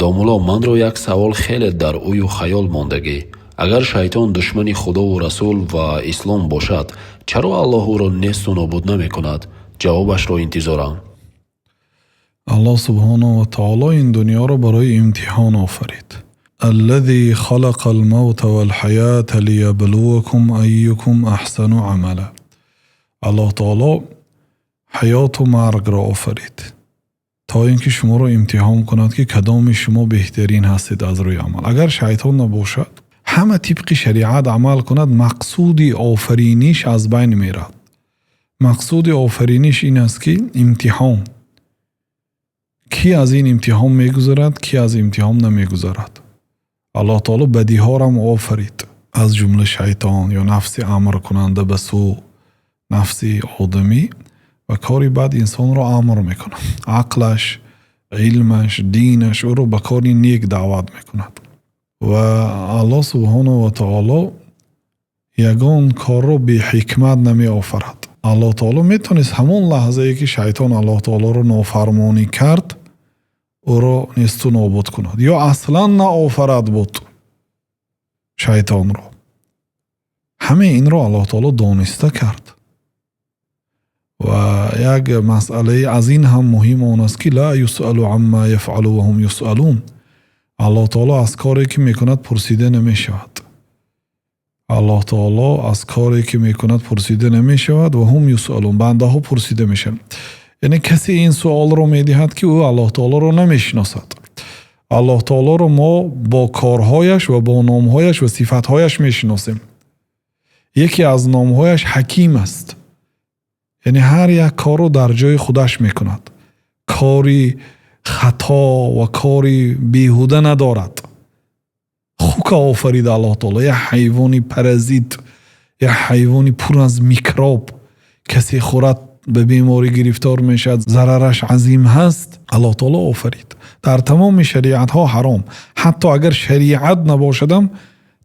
Домулло, манро як савол хеле дар ӯю хаёл мондагӣ. Агар шайтон душмани Худову Расул ва ислом бошад, чаро Аллоҳ ӯро несту нобуд намекунад? Ҷавобашро интизорам. Аллоҳ субҳонаҳу ва таоло ин дунёро барои имтиҳон офарид. Аллази халақа алмавта валҳаята лияблувакум айюкум аҳсану амала. Аллоҳ таоло ҳаёту маргро офарид, то ин ки шуморо имтиҳон кунад, ки кадоми шумо беҳтарин ҳастед аз рӯи амал. Агар шайтон набошад, ҳама тибқи шариат амал кунад, мақсуди офариниш аз байн меравад. Мақсуди офариниш ин аст, ки имтиҳон: кӣ аз ин имтиҳон мегузарад, кӣ аз имтиҳон намегузарад. Аллоҳ таоло бадиҳорам офарид, аз ҷумла шайтон ё нафси амркунанда ба сӯ, нафси одамӣ ва кори бад инсонро амр мекунад. Ақлаш, илмаш, динаш ӯро ба кори нек даъват мекунад. Ва Аллоҳ субҳонаҳу ва таоло ягон корро беҳикмат намеофарад. Аллоҳ таоло метавонист ҳамон лаҳзае, ки шайтон Аллоҳ таолоро нофармонӣ кард, ӯро несту нобуд кунад ё аслан наофарад буд шайтонро. Ҳамаи инро Аллоҳ таоло дониста кард. Ва як масъалаи аз ин ҳам муҳим он аст, ки ла юсалу амма яфъалу ва ҳум юсалун. Аллоҳ таоло аз коре, ки мекунад, пурсида намешавад. Аллоҳ таоло аз коре, ки мекунад, пурсида намешавад, ва ҳум юсалун, бандаҳо пурсида мешаванд. Яъне касе ин суолро медиҳад, ки ӯ Аллоҳ таолоро намешиносад. Аллоҳ таолоро мо бо корҳояш ва бо номҳояш ва сифатҳояш мешиносем. Яке аз номҳояш Ҳаким аст, яъне ҳар як корро дар ҷои худаш мекунад, кори хато ва кори беҳуда надорад. Хука офарида Аллоҳ таоло, як ҳайвони паразит, як ҳайвони пур аз микроб, касе хӯрад, ба беморӣ гирифтор мешавад, зарараш азим ҳаст. Аллоҳ таоло офарид. Дар тамоми шариатҳо ҳаром. Ҳатто агар шариат набошадам,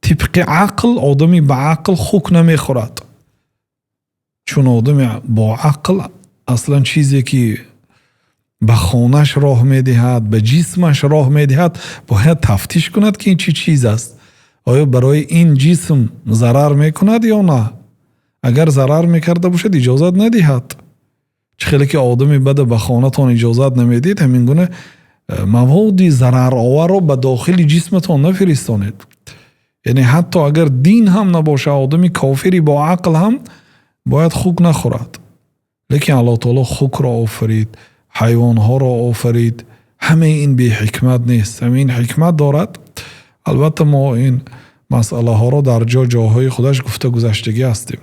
тибқи ақл одами ба ақл хук намехӯрад, чун одами бо ақл аслан чизе, ки ба хонаш роҳ медиҳад, ба ҷисмаш роҳ медиҳад, бояд тафтиш кунад, ки ин чӣ чиз аст, оё барои ин ҷисм зарар мекунад ё на. Агар зарар мекарда бошад, иҷозат надиҳад. Чӣ хеле ки одами бада ба хонатон иҷозат намедиҳед, ҳамин гуна маводи зарароварро ба дохили ҷисматон нафиристонед. Яъне ҳатто агар дин ҳам набошад, одами кофири бо ақл ҳам бояд хук нахӯрад. Лекин Аллоҳ таоло хукро офарид, ҳайвонҳоро офарид. Ҳамаи ин беҳикмат нест, ҳамин ҳикмат дорад. Албатта, мо ин масъалаҳоро дар ҷо ҷоҳои худаш гуфта гузаштагӣ ҳастем.